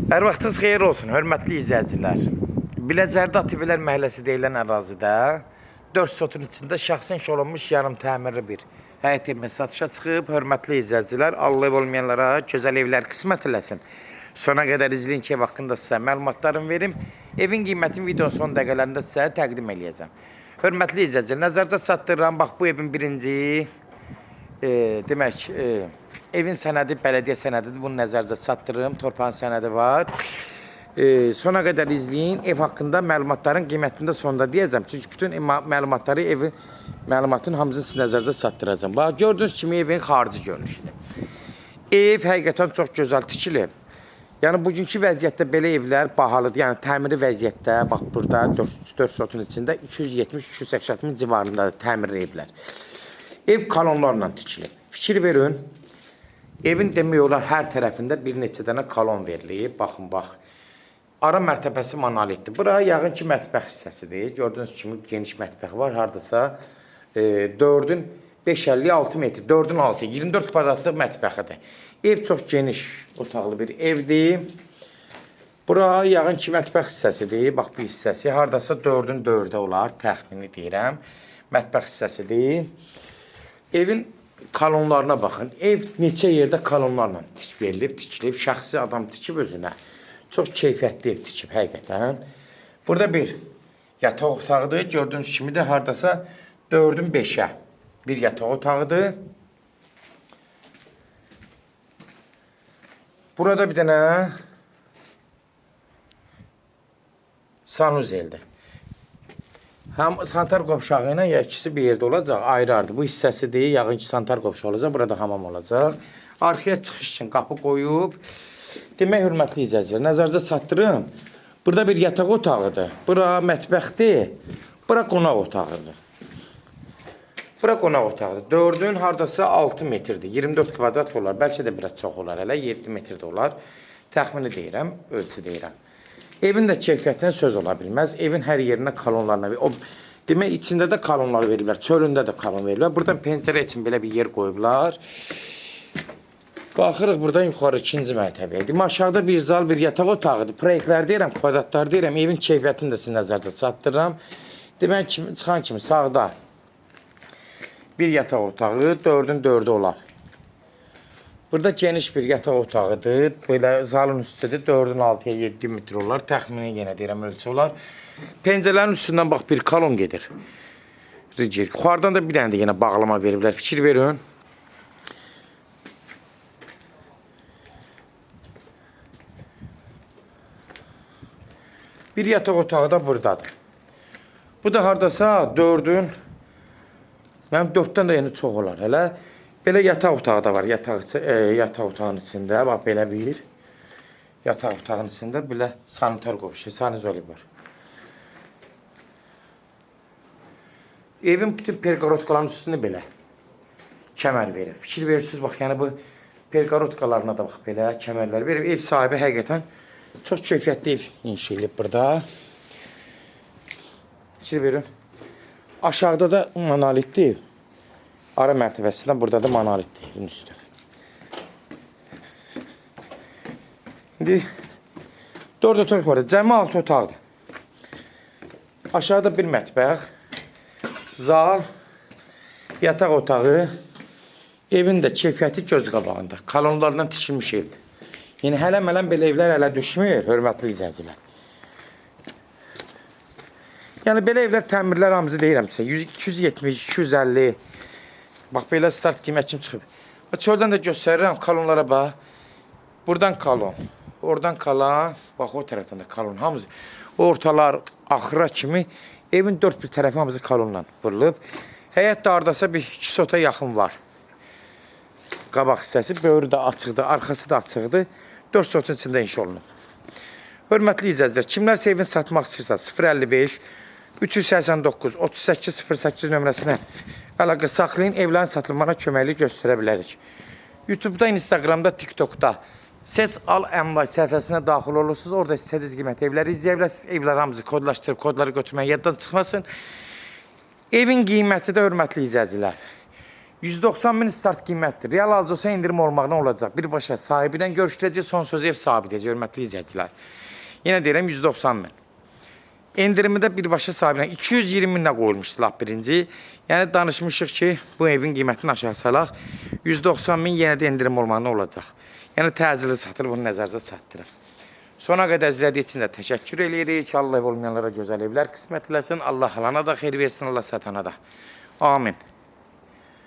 Hər vaxtınız xeyir olsun, hörmətli izləyicilər. Biləcərdə Atıbilər məhəlləsi deyilən ərazidə 4 sotun içində şəxsi inşa olunmuş yarım təmirli bir həyət evimiz satışa çıxıb. Hörmətli izləyicilər, Allah ev olmayanlara gözəl evlər qismət eləsin. Sona qədər izləyin ki, ev haqqında sizə məlumatlarımı verim. Evin qiymətini videonun son dəqiqələrində sizə təqdim eləyəcəm. Hörmətli izləyicilər, nəzərinizə çatdırıram, bax bu evin birinci demək, evin sənədi bələdiyyə sənədidir. Bunu nəzərinizə çatdırırım. Torpağın sənədi var. Sona qədər izləyin. Ev haqqında məlumatların qiymətini də sonda deyəcəm. Çünki bütün məlumatları evin məlumatın hamısını sizin nəzərinizə çatdıracağam. Bax, gördüyünüz kimi evin xarici görünüşüdür. Ev həqiqətən çox gözəl tikilib. Yəni bugünkü vəziyyətdə belə evlər bahalıdır. Yəni təmiri vəziyyətdə, bax burada 4 sotun içində 270-280 min civarındadır təmirli evlər. Ev kolonlarla tikilib. Fikir verin. Evin demək olar hər tərəfində bir neçə dənə kolon verilib. Baxın, bax. Ara mərtəbəsi monolitdir. Bura yəqin ki mətbəx hissəsidir. Gördüyünüz kimi geniş mətbəxi var. Hardasa 4-ün 5,56 metr, 4-ün 6, 24 kvadratlıq mətbəxidir. Ev çox geniş otaqlı bir evdir. Bura yəqin ki mətbəx hissəsidir. Bax bu hissəsi hardasa 4-ün 4-ə olar, təxmini deyirəm. Mətbəx hissəsidir. Evin kolonlarına baxın. Ev neçə yerdə kolonlarla verilib, tikilib. Şəxsi adam tikib özünə. Çox keyfiyyətli ev tikib həqiqətən. Burada bir yataq otağıdır. Gördüyünüz kimi də hardasa 4-ün 5-ə bir yataq otağıdır. Burada bir dənə sanuzeldir. Həm sanitar qovşağı ilə ya ikisi bir yerdə olacaq, ayrı-ayrı. Bu hissəsidir, yəqin ki sanitar qovşağı olacaq, burada hamam olacaq. Arxaya çıxış üçün qapı qoyub. Demək, hörmətli izləyicilər, nəzərinizə çatdırım. Burada bir yataq otağıdır. Bura mətbəxdir. Bura qonaq otağıdır. Bura qonaq otağıdır. 4-ün hardasa 6 metrdir. 24 kvadrat olar. Bəlkə də biraz çox olar hələ. 7 metr də olar. Təxmini deyirəm, ölçü deyirəm. Evin də keyfiyyətinə söz ola bilməz. Evin hər yerinə kolonlarına, o demək içində də kolonlar veriblər, çölündə də kolon veriblər. Buradan pəncərə üçün belə bir yer qoyublar. Qalxırıq buradan yuxarı ikinci mərtəbəyə. Demək aşağıda bir zal, bir yataq otağıdır. Proyektlər deyirəm, kvadratlar deyirəm. Evin keyfiyyətini də sizin nəzərinizə çatdırıram. Demək kimi, çıxan kimi sağda bir yataq otağı, 4-ün 4-ü olar. Burada geniş bir yataq otağıdır. Belə zalın üstüdür. 4-ün 6-ya 7 metr olar. Təxmini yenə deyirəm ölçü olar. Pəncərələrin üstündən bax bir kolon gedir. Rigir. Yuxarıdan da bir dənə də yenə bağlama veriblər. Fikir verin. Bir yataq otağı da buradadır. Bu da hardasa 4-ün mənim 4-dən də yəni çox olar hələ. Belə yataq otağı da var. Yataq otağının içində bax belə bir yataq otağının içində belə sanitar qovşu, sanizoli var. Evin bütün perqorotkaların üstünə belə kəmər verib. Fikir verirsiniz bax, yəni bu perqorotkalarına da bax belə kəmərlər verib. Ev sahibi həqiqətən çox keyfiyyətli ev inşa edib burada. Fikir verin. Aşağıda da monolitli ev. Ara mərtəbəsindən burada da monolitli evin üstü. İndi 4 otaq var. Cəmi 6 otaqdır. Aşağıda bir mətbəx, zal, yataq otağı. Evin də keyfiyyəti göz qabağında. Kolonlardan tikilmiş evdir. Yəni hələ mələm belə evlər hələ düşmür, hörmətli izləyicilər. Yəni belə evlər təmirlər hamısı deyirəm sizə. 100, 270, 250. Bax belə start qiymət kimi çıxıb. Çöldən də göstərirəm kolonlara bax. Buradan kolon, oradan kalan, bax o tərəfdən də kolon. Hamısı ortalar axıra kimi evin dörd bir tərəfi hamısı kolonla vurulub. Həyət də hardasa bir 2 sota yaxın var. Qabaq hissəsi, böyrü də açıqdır, arxası da açıqdır. 4 sotun içində inşa olunub. Hörmətli izləyicilər, kimlərsə evini satmaq istəyirsə 055 389 38 08 nömrəsinə əlaqə saxlayın, evlərin satılmağına köməklik göstərə bilərik. YouTube'da, Instagram'da, TikTok'da Seç Al Əmlak səhifəsinə daxil olursunuz. Orada istədiyiniz qiymət evləri izləyə bilərsiniz. Evlər hamısı kodlaşdırıb, kodları götürməyə yaddan çıxmasın. Evin qiyməti də hörmətli izləyicilər 190 min start qiymətdir. Real alıcı olsa endirim olmağına olacaq. Birbaşa sahibi ilə görüşdürəcək, son sözü ev sahibi deyəcək, hörmətli izləyicilər. Yenə deyirəm 190 min. Endirimi də birbaşa sahibinə 220 minə qoyulmuş lap birinci. Yəni danışmışıq ki, bu evin qiymətini aşağı salaq. 190 min yenə də endirim olmağına olacaq. Yəni təcili satılır, bunu nəzərinizə çatdırım. Sona qədər izlədiyi üçün də təşəkkür eləyirik. Allah ev olmayanlara gözəl evlər qismət eləsin. Allah alana da xeyir versin, Allah satana da. Amin.